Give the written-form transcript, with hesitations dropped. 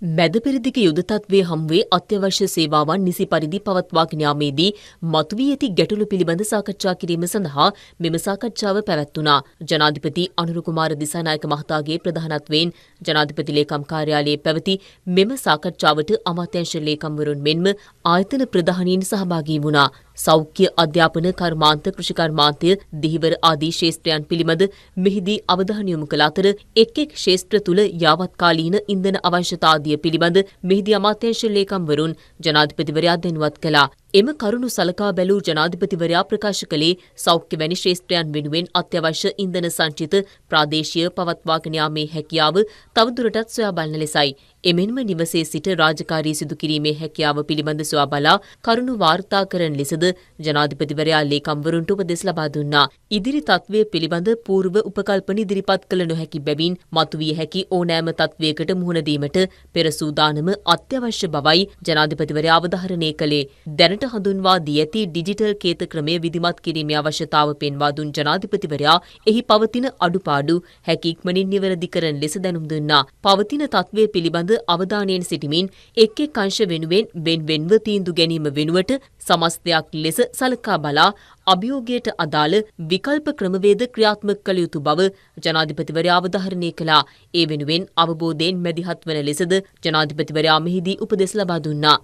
මැද පෙරදිග යුද තත්ත්වය හමුවේ අත්‍යවශ්‍ය සේවාවන් නිසි පරිදි පවත්වාගෙන යාමේදී මතුවී ඇති ගැටලු පිළිබඳ සාකච්ඡා කිරීම සඳහා මෙම සාකච්ඡාව පැවැත්වුණා. ජනාධිපති අනුර කුමාර දිසානායක මහතාගේ ප්‍රධානත්වයෙන් ජනාධිපති ලේකම් කාර්යාලයේ පැවති මෙම සාකච්ඡාවට අමාත්‍යාංශ ලේකම්වරුන් මෙන්ම ආයතන ප්‍රධානීන් සහභාගී වුණා. සෞඛ්‍ය, අධ්‍යාපන, කර්මාන්ත, කෘෂිකර්මාන්තය, දෙහිවර ආදී ක්ෂේත්‍රයන් පිළිබඳ මෙහිදී අවධානය යොමු කළ අතර එක් එක් ක්ෂේත්‍ර තුළ යාවත්කාලීන ඉන්ධන අවශ්‍යතා ආදිය පිළිබඳ මෙහිදී අමාත්‍යාංශ ලේකම්වරුන් ජනාධිපතිවරයා දැනුවත් කළා. එම කරුණු සලකා බැලූ ජනාධිපතිවරයා ප්‍රකාශ කළේ සෞඛ්‍ය වැනි ක්ෂේත්‍රයන් වෙනුවෙන් අත්‍යවශ්‍ය ඉන්ධන සංචිත ප්‍රාදේශීය පවත්වාගෙන යාමේ හැකියාව තවදුරටත් සොයා බලන ලෙසයි. එමෙන්ම නිවසේ සිට රාජකාරී සිදු කිරීමේ හැකියාව පිළිබඳ සොයා බලා කරුණු වාර්තා කරන ලෙසද ජනාධිපතිවරයා ලේකම්වරුන්ට උපදෙස් ලබා දුන්නා. ඉදිරි තත්ත්වය පිළිබඳ පූර්ව උපකල්පන ඉදිරිපත් කළ නොහැකි බැවින් මතුවිය හැකි ඕනෑම තත්ත්වයකට මුහුණ දීමට පෙර සූදානම අත්‍යවශ්‍ය බවයි ජනාධිපතිවරයා අවධාරණය කළේ. දැනට හඳුන්වා දී ඇති ඩිජිටල් කේත ක්‍රමය විධිමත් කිරීමේ අවශ්‍යතාව පෙන්වා දුන් ජනාධිපතිවරයා එහි පවතින අඩුපාඩු හැකි ඉක්මනින් නිවැරදි කරන ලෙස දැනුම් දුන්නා. පවතින තත්ත්වය පිළිබඳ අවධානයෙන් සිටිමින් එක් එක් අංශ වෙනුවෙන් වෙන් වෙන්ව තීන්දු ගැනීම වෙනුවට සමස්තයක් ලෙස සලකා බලා අභියෝගයට අදාළ විකල්ප ක්‍රමවේද ක්‍රියාත්මක කළ යුතු බව ජනාධිපතිවරයා අවධාරණය කළා. ඒ වෙනුවෙන් අවබෝධයෙන් මැදිහත් වන ලෙසද ජනාධිපතිවරයා මෙහිදී උපදෙස් ලබා දුන්නා.